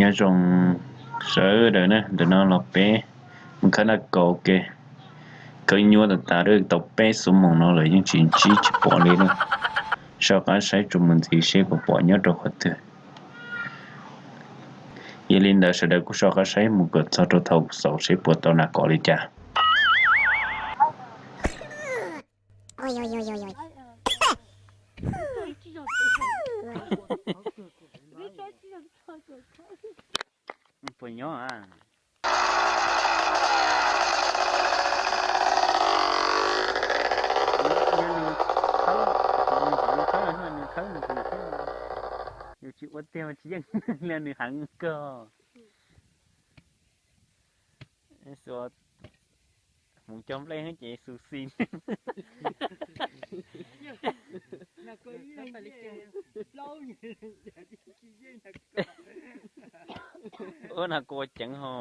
Nyob zoo sawv daws na, ntawm no los peb mus khawb naj kaus ua ke. Khawb nyuaj tas tas, tau peb xuab moos no lawm yeej tsis ntsib tsis pom li na. Soj qab saib tsuas mus ntxiv seb puas pom nyob rau qhov twg. Yog li ntawd sawv daws kuj soj qab saib mus kom txog rau thaum xaus seb puas tau nas kaus li cas. Puas nyob a? Yus tsis ua tiag mas tsis yeej, nws heev kawg. Hmoov cog nplej ces xu xi. Ua nas kaus ceev ho.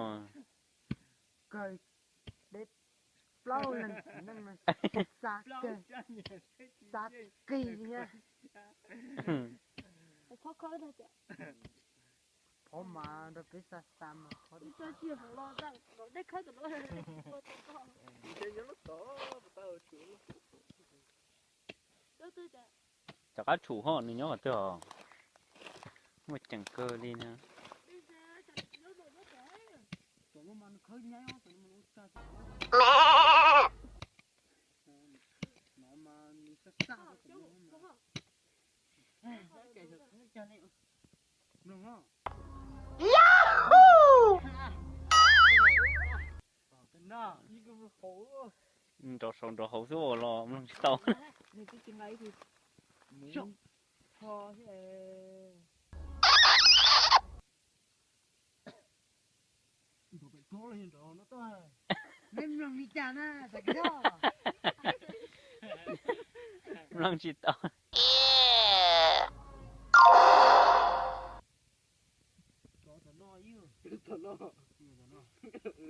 Plaub leeg txiv neej no xa kawg, xa kawg thiab. Phov mas nrog peb xa xa mas phov. Rov qab tshum ho nws nyob qhov twg os. Muaj ceem kawg li na. Nrov saud nrov hauv xwb los mloog tsis tau. Mloog tsis tau.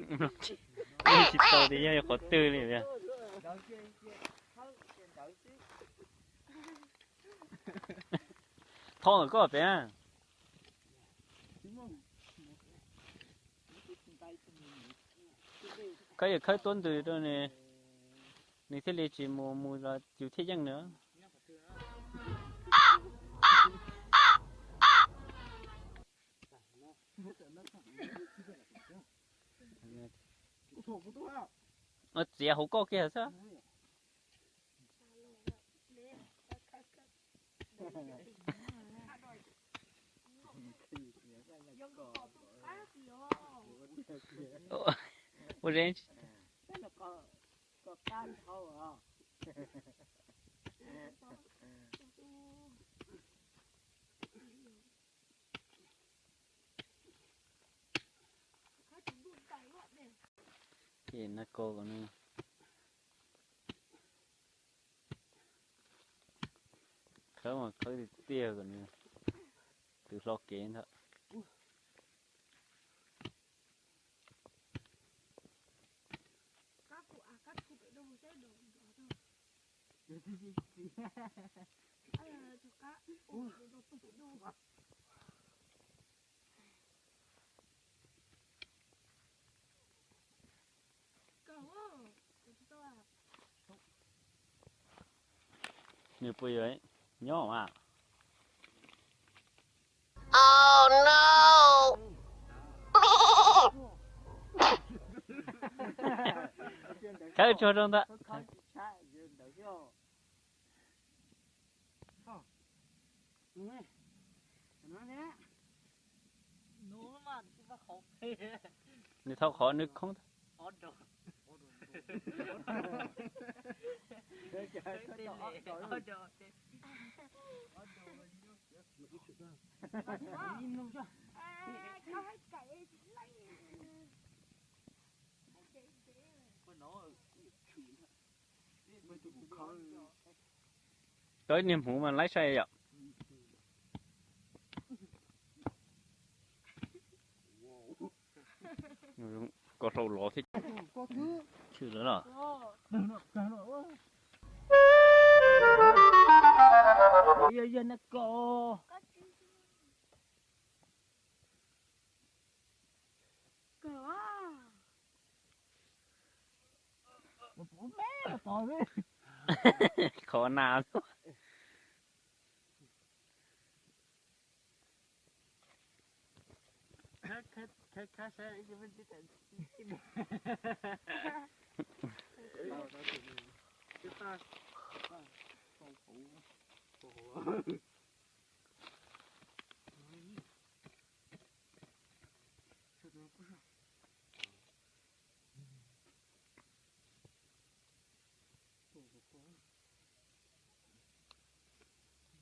Mloog tsis tau tias yog qhov twg li tiag. Thov koj pem. Khawb yog khawb tuab ntws rau nws, nws thiaj li tsis mus mus los yus thiaj yeej nws. Txiav hauv koj kiag xwb. Ua zeb. Ces nag ko kom nws khawb mas khawb tiag tiag kom nws twb hlo kev ntag. Nws puas yog nyob mas? Khawb tsuag rau ntawd. Nws thau qhov nws khoob. Tau ib niag hmuv mas laib sai yom. Koj hlau los thiab. Chwm lawm los. Yog nag ko. Qhov nas.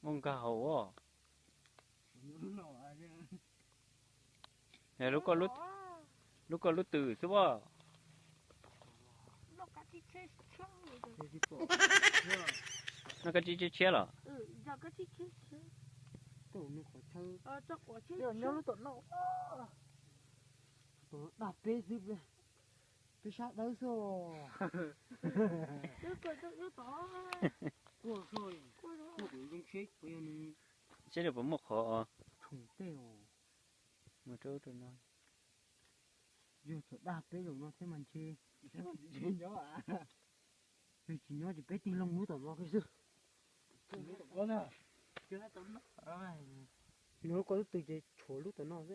Ua nkag hauv os. Lub ko lub twm xwb as. Noj kab tsib tshiab los? Nyob lub tom no, tom no dag peb xwb, peb sab dawb xwb. Kuaj, kuaj zoo siab puas yog nws. Seb puas muaj qhov. Tshoom tej os. Mus rau ub rau no. Yog txawm dag peb zaum no thiab mas ntshe, ntshe nyob, nws tsis nyob ces peb tig loo lub tom no xwb. Nws lub ko lub twm ces tshuav lub tom no xwb.